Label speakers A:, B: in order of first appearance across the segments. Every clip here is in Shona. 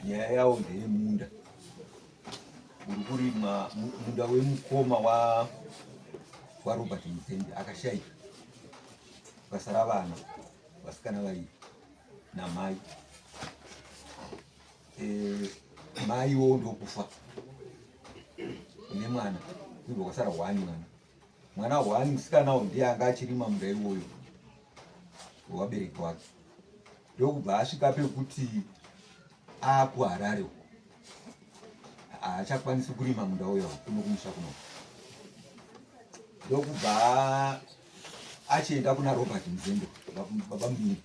A: Nyaya yawo ndeyemunda uri kurimwa, munda wemukoma waRobert Muzembe akashaika, vasara vana vasikana vairi namai. E, maiwo ndokufa nemwana, ndobva kwasara hwani mwana mwana hwani musikana uyu ndiye anga achirima munda iwoyo wevabereki wake, ndokubva asvika pekuti aakuHarare uko haachakwanisi kurima munda uyo kuno kumusha kuno, ndokubva achienda kuna Robert Muzembe baba munini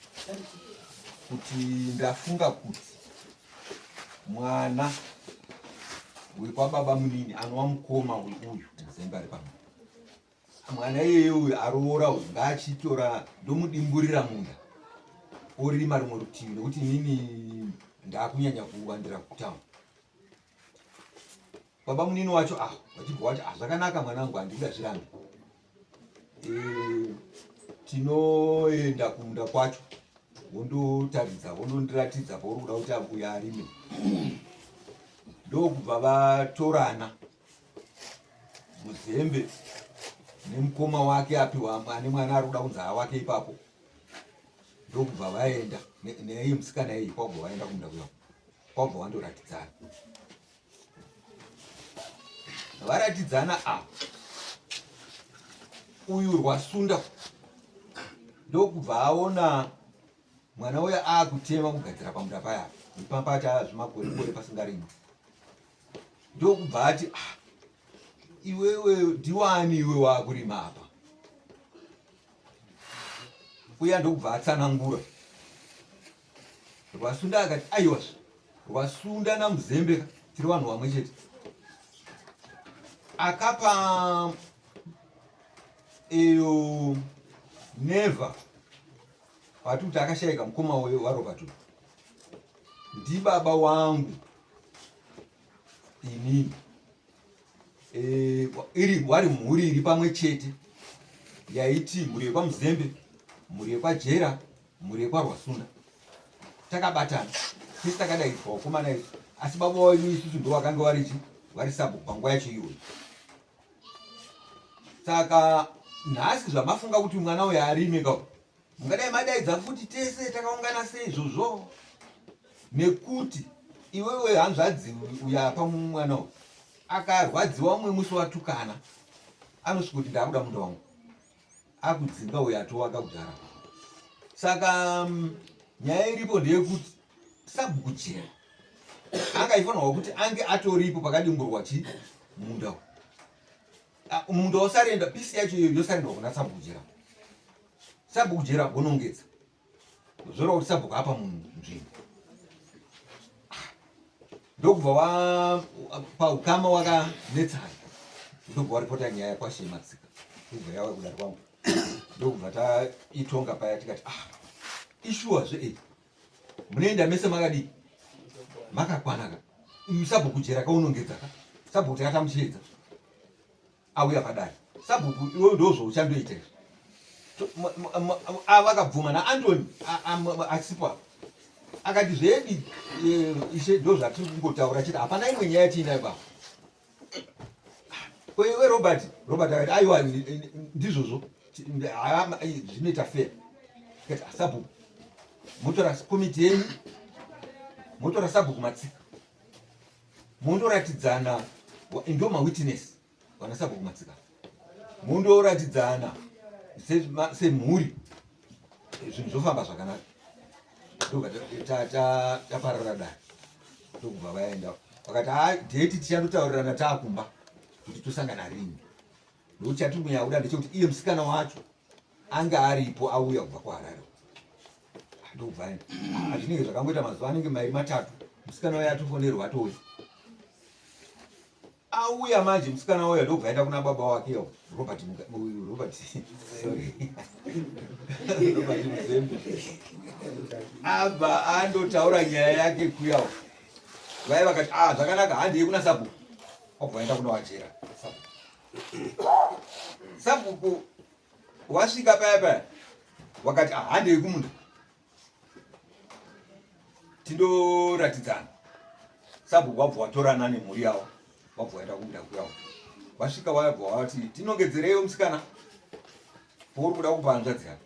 A: kuti ndafunga kuti mwana wekwababa munini anova mukoma weuyu Muzembe ari pano, mwana iyeye uyu aroora uyu ngaachitora ndomudimburira munda orima rimwe rutivi nekuti inini ndakunyanya kuwandira kutown. Baba munini wacho ah vachibva vati ah zvakanaka mwanangu handingazvirambi, e, tinoenda kumunda kwacho wondotaridza wondondiratidza pauri kuda kuti abuya arime. Ndokubva vatorana Muzembe nemukoma wake apiwa ane mwana ari kuda kunzi awake ipapo, ndokubva vaenda neiyi musikana iyi, kwakubva vaenda kumunda kuya, kwakubva vandoratidzana. Varatidzana apa uyu Rwasunda ndokubva aona mwana uya akutema kugadzira pamunda paya ipapa chazvimakore kore pasingarimwi, ndokubva ati ah, iwewe ndiwani iwe wakurima apa? Uya ndokubva atsanangura. Rwasunda akati aiwazve Rwasunda naMuzembe tiri vanhu vamwe chete. Akapa iyo never vati kuti akashaika mukoma uyo waRobert uyu ndibaba wangu inini, e, iri wari mhuri iri pamwe chete yaiti mhuri yekwaMuzembe, mhuri yekwaJera, mhuri yekwaRwasunda, takabatana tese takadaidzwa vakomana isu, asi baba wayu isusu ndo vakanga varichi vari sabhuku panguva yacho iyoyo. Saka nhasi zvamafunga kuti mwana uyo arime ka, mungadai madaidza futi tese takaungana sei izvozvo, nekuti iwewe hanzvadzi uyapa mwana uyu akarwadziwa umwe musi watukana anosvika kuti ndakuda munda wangu, akudzinga uyo atowaka kudhara. Saka nyaya iripo ndeyekuti sabhuku Jera anga aifanirwa kuti ange atoripo pakadimburwa chi munda uyu, munda wasarenda, pisi yacho iyoyo yosarendwa kuna sabhuku Jera, sabhuku Jera vonongedza zvoreva kuti sabhuku apa munhu nzvimbo, ndokubva paukama wakanetsana, ndokubva waripota nyaya kwashe Matsika, ndokubva yava kudari kwangu, ndokubva taitonga paya tikati ah ishuwa zve e munoenda mese makadii makakwana ka, uyu sabhuku Jera kaunongedza ka, sabhuku takatamuchiedza auya padare, sabhuku iwe ndozvauchandoita izvi. Vakabvuma naAntony asipo apa akati zvedi e, ishe ndo zvatiri kungotaura chete, hapana imwe nyaya tiinayo baba. Ko iwe Robert? Robert akati aiwa ndizvozvo zvinoita fair. Tikati ah, sabhuku motora komiti yenyu, motora sabhuku Matsika, mondoratidzana ndo mawitness vana sabhuku Matsika, mondoratidzana semhuri, zvinhu zvofamba zvakanaka. Ndobva taparara dare, ndokubva vaenda vakati ha dheti tichandotaurirana taakumba kuti tosangana rini, nokuti chatiri kunyanya kuda ndechekuti iye musikana wacho ange aripo auya kubva kuHarare. Ndokubva aenda, zvinenge zvakangoita mazuva anenge mairi matatu, musikana uya atofonerwa atouya. Auya manje musikana uya ndokubva aenda kuna baba wake Robert, Robert, sorry, Robert Muzembe, abva andotaura nyaya yake kuyawo. Vaiva vakati ah zvakanaka, handei kuna sabhuku. Wabva aenda kuna waJera sabhuku. Sabhuku wasvika paya paya wakati ah handei kumunda tindoratidzana. Sabhuku vabva vatorana nemhuri yavo vabva vaenda kubuda kuyawo. Vasvika vabva vati tinongedzereiwo musikana pauri kuda kupa hanzvadzi yako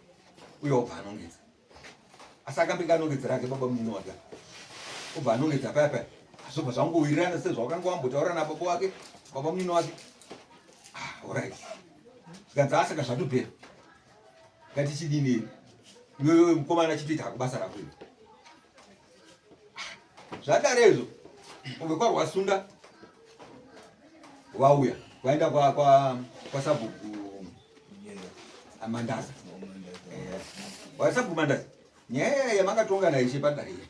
A: uye wabva anongedza. Asi akambenge anongedzera ake baba munini wake obva anongedza paya paya zvobva zvangowirirana sezvawakanga wambotaura nababa wake baba munini wake. Ah, alright. Zvikanzi asaka zvatopera. Ngatichidini iwewe mukomana chitoita hako basa rako iwe. Zvadaro izvo ubve kwaRwasunda vauya vaenda kwasabhuku Mandaza. Wasabhuku Mandaza, nyaya yamakatonga naishe padare iyi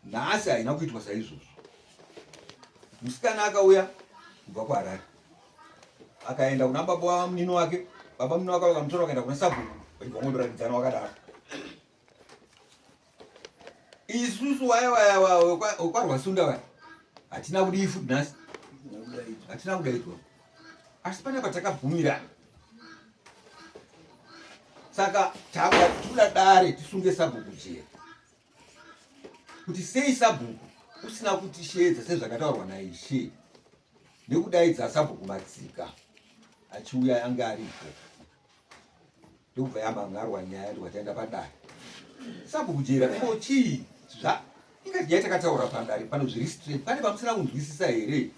A: nhasi haina kuitwa saizvozvo. Musikana akauya kubva kuHarare akaenda kuna baba wamunini wake, baba munini wake vakamutora vakaenda kuna sabhuku vachibva vangondoratidzana wakadaro. Isusu waya waya wekwaRwasunda waya hatina kudii futi nhasi, hatina kudaidzwa, asi pane patakabvumirana. Saka takuda dare tisunge sabhuku jeri kuti sei sabhuku usina kutisheedza sezvakataurwa naishe nekudaidza sabhuku Matsika achiuya ange aripo. Ndokubva yamhan'arwa nyaya ndobva taenda padare. Sabhuku Jera ko chii zva inga nyaya takataura padare pano zviri straight pane pamusina kunzwisisa here?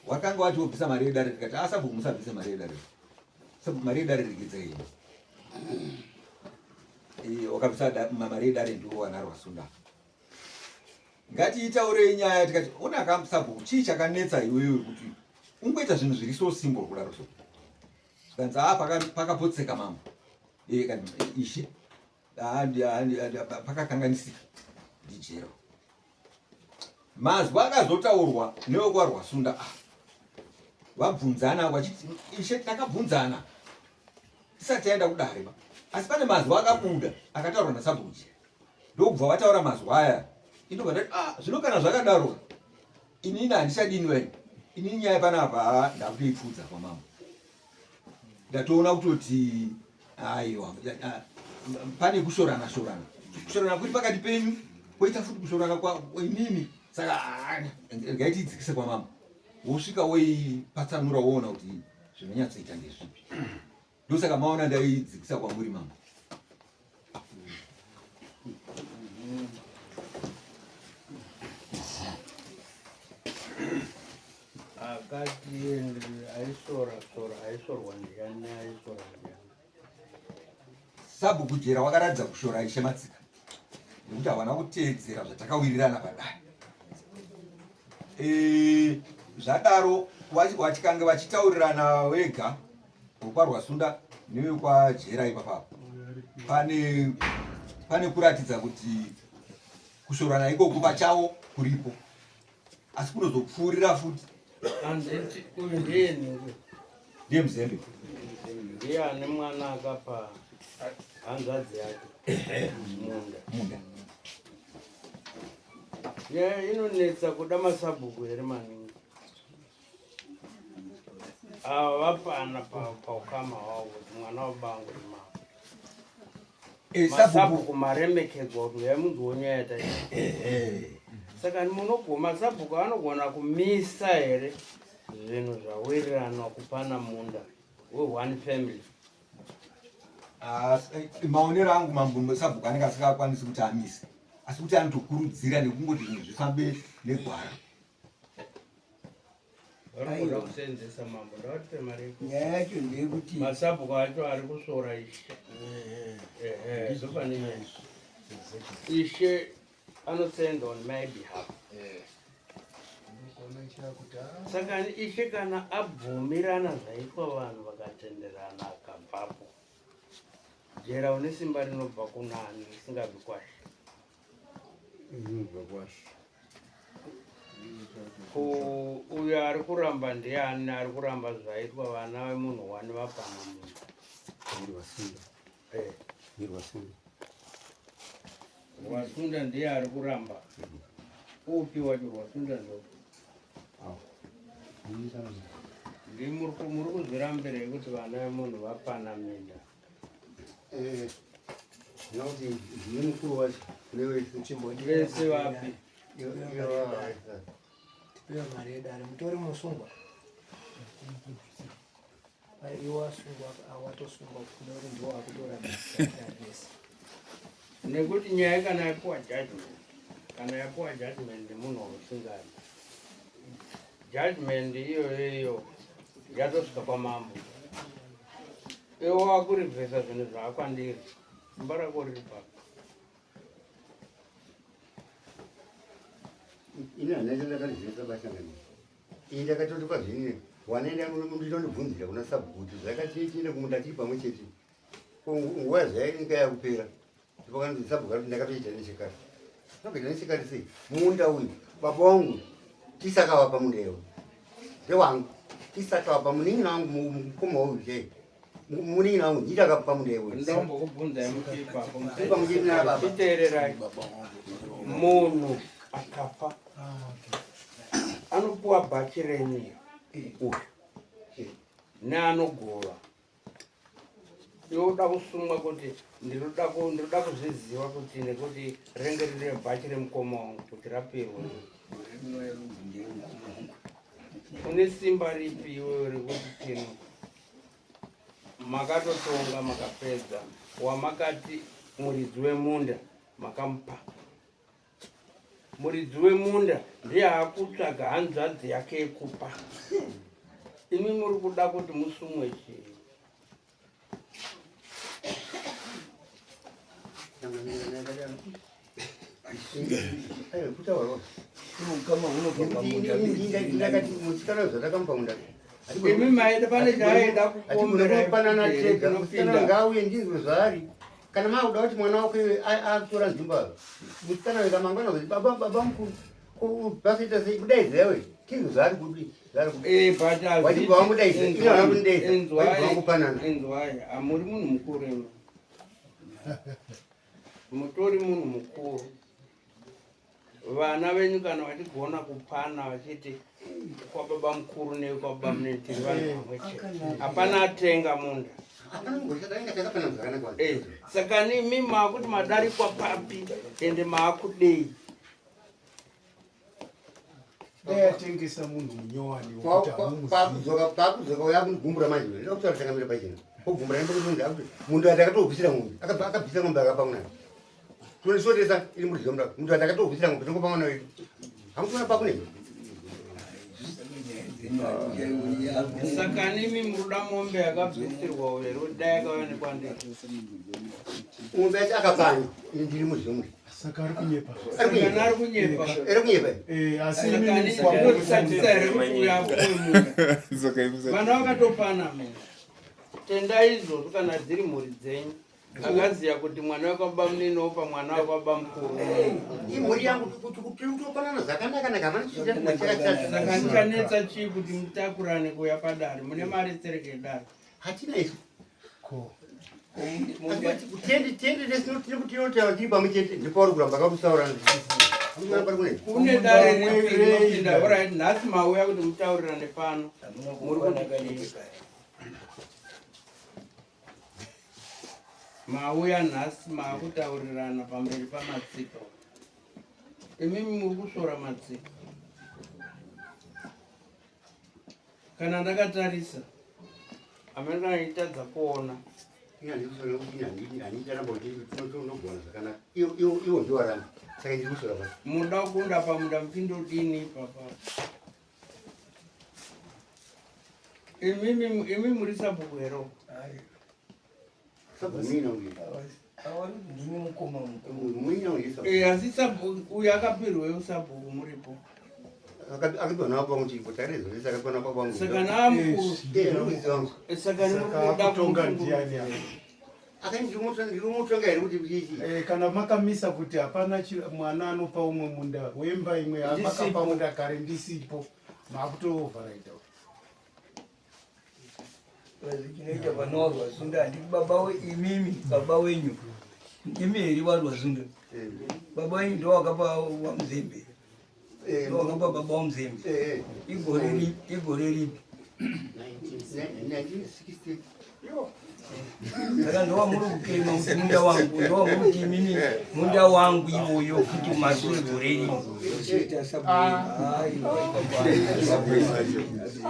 A: Wakanga wati wobvisa mari yedare tikati ah sabhuku musabvise mari yedare. Sabhuku mari yedare regedza iyi. Eh wakabvisa mari yedare ndiwo wanarwa sunda. Ngatiitaurei nyaya tikati ona ka sabhuku chii chakanetsa iwewe kuti ungoita zvinhu zviri so simple kudaro so. Zvikanzi ah pakapotseka mambo. Eh kana ishe. Pakakanganisika. Ndijero. Mazwi akazotaurwa newekwaRwasunda ah. Vabvunzana vachiti ishe takabvunzana tisati taenda kudare ba. Asi pane mazwi akabuda akataurwa nasabhuku. Ndokubva vataura mazwi aya. Indobva ndati ah zvino kana zvakadaro inini handichadini wena. Inini nyaya panapa ndakutoipfudza kwamambo. Ndatoona kutoti aiwa pane kushorana shorana. Kushorana kuri pakati penyu koita futi kushorana kwa inini. Saka regai tiidzikise kwamambo. Wosvika woipatsanura woona kuti zvinonyatsoita ndezvipi. Ndosaka maona ndaidzikisa kwamuri mambo.
B: Akati aisora sora aisorwa ndiani aisora ndiani.
A: Sabhuku Jera wakaratidza kushora Ishe Matsika nekuti havana kuteedzera zvatakawirirana padare. E, zvadaro vachikange vachitaurirana vega wekwaRwasunda newekwaJera ipapapo pane pane kuratidza kuti kushorana ikoko pachavo kuripo asi kunozopfuurira futi.
B: Handiti uyu ndiye nhingi.
A: Ndiye muzembe.
B: Ndiye ane mwana akapa hanzvadzi yake munda.
A: Munda.
B: Nyaya inonetsa kuda masabhuku here maningi. Ava vapana paukama hwavo kuti mwana wabangu ndimama.
A: Eh,
B: Masabhuku maremekedzwa kuti uyai munzwewo nyaya yataita. Saka munogona masabhuku anogona kumisa here zvinhu zvawiriranwa kupana munda we one family?
A: Ah, maonero angu mambo sabhuku anenge asingakwanisi kuti amise asi kuti anotokurudzira nekungoti zvinhu zvifambe negwara.
B: Varikuda kuseenzesa mambo ndavatipe mari yeko.
C: Nyaya yacho ndeyekuti
B: masabhuku acho ari kusvora ishe. Ehe, ndopane nyaya. Ishe anoseenza on my behalf. Saka ishe kana abvumirana zvaitwa vanhu vakatenderana akabvapo. Jera une simba rinobva kunani risingabvi kwashe.
C: Rinobva kwashe.
B: Uyo ari kuramba ndiani ari kuramba zvaitwa vana vemunhu wani vapana munhu.
C: Rwasunda.
B: Eh.
C: Rwasunda.
B: Rwasunda ndiye ari kuramba. Upi wacho Rwasunda ndo? Ndi muri kuzvirambirei kuti vana vemunhu vapana minda?
C: Eh. Ndinoti ndiye mukuru wacho.
B: Vese vapi?
D: Tipewa mari yedare. Mutori musungwa. Iwe wasungwa watosungwa kufunga kuti ndiwo wakutora dare rese.
B: Nekuti nyaya kana yapiwa judgment, kana yapiwa judgment nemunhu wausingadi, judgment iyoyo iyo yatosvika kwamambo, iwe wakurivhesa zvinhu zvaakwandiri, simba rako riri papi?
C: Ini handina chandakarizivisa bashangani. Ini ndakatoti pazvini wanaenda ndinondibvunzira kuna sabhuku kuti zvakatiitire kumunda tiri pamwe chete. Ko nguva zvainga yakupera. Pakanzi sabhuku ari ndakatoita nechekare. Ndakaita nechekare sei? Munda uyu baba wangu tisakavapa munda iwo. Ndewangu. Tisakavapa munin'ina wangu mukoma uyu chaiye. Munin'ina wangu nditi akapa munda iwo.
B: Ndombokubvunzai muchiipapo
C: Ipa muchiinira baba.
B: Chiteererai. Munhu akafa anopuwa bhachi renyu uyu neanogova iwe uda kusungwa kuti ndinoda ndinoda kuzviziva kuti nekuti renge rine bhachi remukoma wangu kuti rapirwe. Une simba ripi iwewe rekuti chinhu makatotonga makapedza wamakati muridzi wemunda makamupa Muridzi wemunda ndiye akutsvaga hanzvadzi yake yekupa. Imi muri kuda kuti musumwe chii? Imi maida pane chaaida kukuomberai
C: kupanana tega musikana ngauye ndinzwe zvaari kana makuda kuti mwana wako atora nzvimbo ava musikana wega mangwana kuti baba baba mukuru vakuita sei kudaidzira we tinzwe zvaari kudi zvaari kudi
B: eh,
C: wachibva wamudaidza ine vana kundidaidza wachibva wakupanana
B: inzwai amuri munhu mukuru imi mutori munhu mukuru Vana venyu kana vachigona kupana vachiti kwababa mukuru nekwababa munini tiri vanhu vamwe chete, hapana atenga munda. Eh, saka nimi maakuti madarikwa papi ende maakudei?
E: Dai atengesa munhu munyowani wekuti hamumuzivi.
C: Paakudzoka paakudzoka uya akunigumbura manje ndoda kutaura chakamira pachena. Ogumbura nembe kuti munhu andakatobvisira mombe akabva akabvisa mombe akapa mwana. Tunisotesa iri muri zomra. Munhu andakatobvisira mombe tingopa mwana wedu. Hamukuona pakune.
B: Saka nimi muruda mombe yakabvisirwa uyo here kuti dai yakauya nekwandiri?
C: Mombe yacho akapani ndiri muzomra.
E: Saka ari kunyepa.
B: Saka ari kunyepa.
C: Ari kunyepa.
E: Eh, asi
B: Saka
E: imimi
B: ni-
E: kwamuri
B: ndinotisatisa here kuti uyo apuwe munda? Vana vakatopana mene. Tendai izvozvo kana dziri mhuri dzenyu. Akaziya kuti mwana wekwababa munini opa mwana wekwababa mukuru.
C: Imhuri yangu tiri kutopanana zvakanaka naka hamana chakachata.
B: Saka ndichanetsa chii kuti mutakurane kuuya padare? Mune mari tsereke yedare.
C: Hatina isu.
E: Ko.
C: Tiende tiende tese tiri kutinotaura tiri pamwe chete ndipo uri kuramba kakutaura.
B: Kune dare ripi rinopinda? Alright, nhasi mauya kuti mutaurirane pano. Muri kuti chii? Mauya nhasi maakutaurirana pamberi pamatsika. Imimi muri kusvora matsika. Kana ndakatarisa amene kana ndichitadza kuona. Munoda kukunda pamunda muchindodini ipapa? Imimi imi muri sabhuku here?
D: Ndini mukoma mukuru.
B: Eh, asi sabhuku uyu akapirwei usabhuku muripo?
C: Akapiwa nababa vangu chipo tairezoresa akapiwa nababa vangu.
B: Saka naamukuru.
C: Eh, ndinoziva vangu.
B: Saka
E: Saka akutonga ndiani apa?
C: Akani ndinomutonga here kuti chichi?
E: Eh, kana makamisa kuti hapana mwana anopa umwe munda wemba imwe makapa munda kare ndisipo makutoovharaita.
D: Chinoita panorwa zunda handiti baba we imimi baba wenyu imi here warwa zunda baba wenyu ndo wakapa wamuzembe ndo wakapa baba wamuzembe igore ripi igore ripi
C: 1960.
D: Saka ndowamuri kuclaima kuti munda wangu, ndowamuri kuti imimi munda wangu iwoyo futi masure gore rino.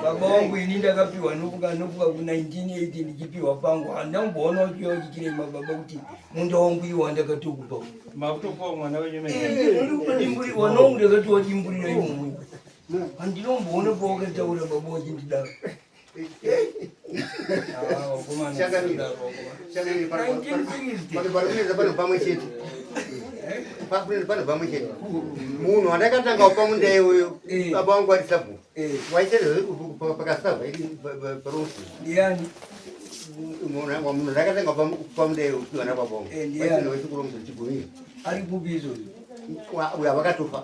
D: Baba wangu ini ndakapiwa nofuka nofuka ku 1980 ndichipiwa pangu handamboona uchiuya uchiclaima baba kuti munda wangu iwo wandakatokupa.
B: Makutopawo mwana wenyu mene.
D: Wana wangu ndakatowadimburira imomo. Handinomboona pawakataura baba wachindidaro.
C: Pano pamwe chete pano pamwe chete munhu wandakatanga kupa munda iwoyo baba vangu vari sabhuku waita pakasabva parosi
D: Ndiani?
C: Munhu ndakatanga kupa munda iwoyo kuwana baba vangu waitinowechikurongesa chigumira.
D: Ari kupi izvozvo?
C: Uya vakatofa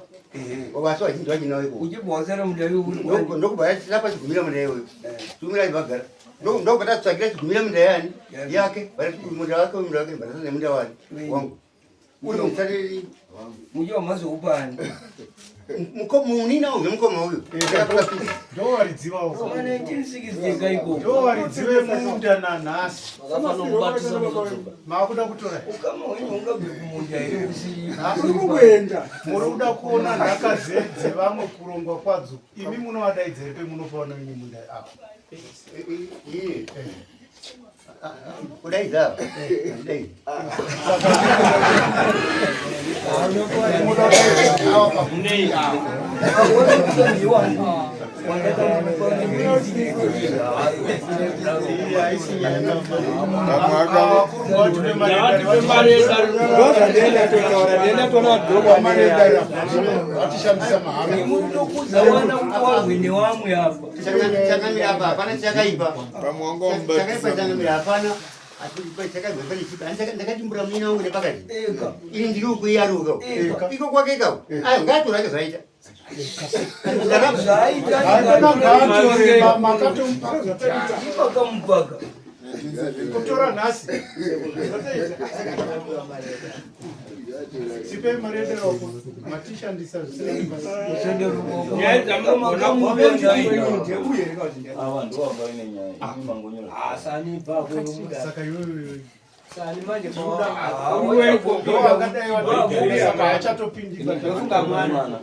C: vasi vazhinji vachinawo ikoko.
D: Uchibva wasara munda iwo uri kwani?
C: Ndokubva tapa chigumira munda iwoyo, chigumira chibvagara, ndokubva tatsvagira chigumira munda yani yake, munda wake, munda wake, bharasa nemunda wani wangu uri musariri.
D: Muchiwa mazoupani?
C: Munina uyu mukoma uyu.
E: Ndowaridzivawo.
D: 1960 kaiko.
E: Ndowaridzive munda nanhasi. Makuda kutora.
D: Ukama hwenyu ungabve kumunda here usiri?
E: Kungoenda muri kuda kuona nhaka dzevamwe kurongwa kwadzo, imi munovadaidza here pemunopa vana venyu munda apo?
C: Iye kudaidza kudaidza.
E: Munoda kudaidza ava pamunei ava? Iyi haisi nyaya. Vakuru ngavatipe mari. Vatishandisa mahara.
D: Murikutokudza wana kuti warwe newamwe apa.
C: Changamira, apa hapana chakaipa. Chakaipa, changamira, hapana, asi chakaipa pane chipa. Ndakatimbura munina wangu nepakati.
D: Eka.
C: Ini ndiri kuiyaruka.
D: Eka.
C: Iko kwake ikako ayo ngaatorake zvaita.
D: Zvaita.
E: Haikona, ngaatore makatomupa.
D: Ipakamupaka.
E: Kutora nhasi tipei mari yederoko matishandisa zvisina basa.
B: Nyaya dzamunogona.
F: Ava ndovanga ine nyaya, imi mangonyora.
E: Saka iwewe
G: Sani manje.
E: ndo angadai wadai, saka haachatopindika.
G: Ndofunga mwana.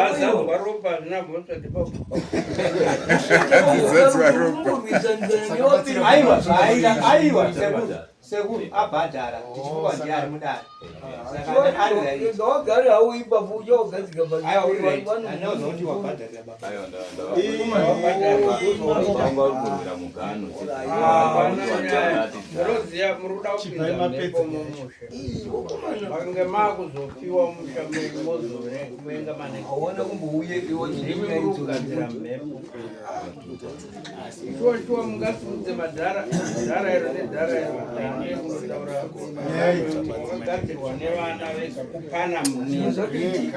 B: Azarwa ropa hazvina mhosva tipa.
G: Aiwa, zvaita, aiwa, sekuru, sekuru abhadhara tichifunga ndiye ari mudare, saka ari right.
D: Wagare hau ipapo uchawagadzika.
G: Aiwa, uri right, andinoziva kuti wabhadharira baba.
F: Aiwa, ndava vari kurwira mugano.
B: Munoziva muri kuda
E: Chibvai
B: kupinza
E: mapedza.
B: mhepo mumusha, makange maakuzopiwa musha mozomuenga manenge.
D: Hawana kumbouye.
B: Ndimi muri kugadzira mhepo. Shuwa shuwa mungasimudze madhara, dhara iro nedhara iro, tange kunotaura
E: Nyaya iyi.
B: wakagadzirwa nevana vega kupana munini.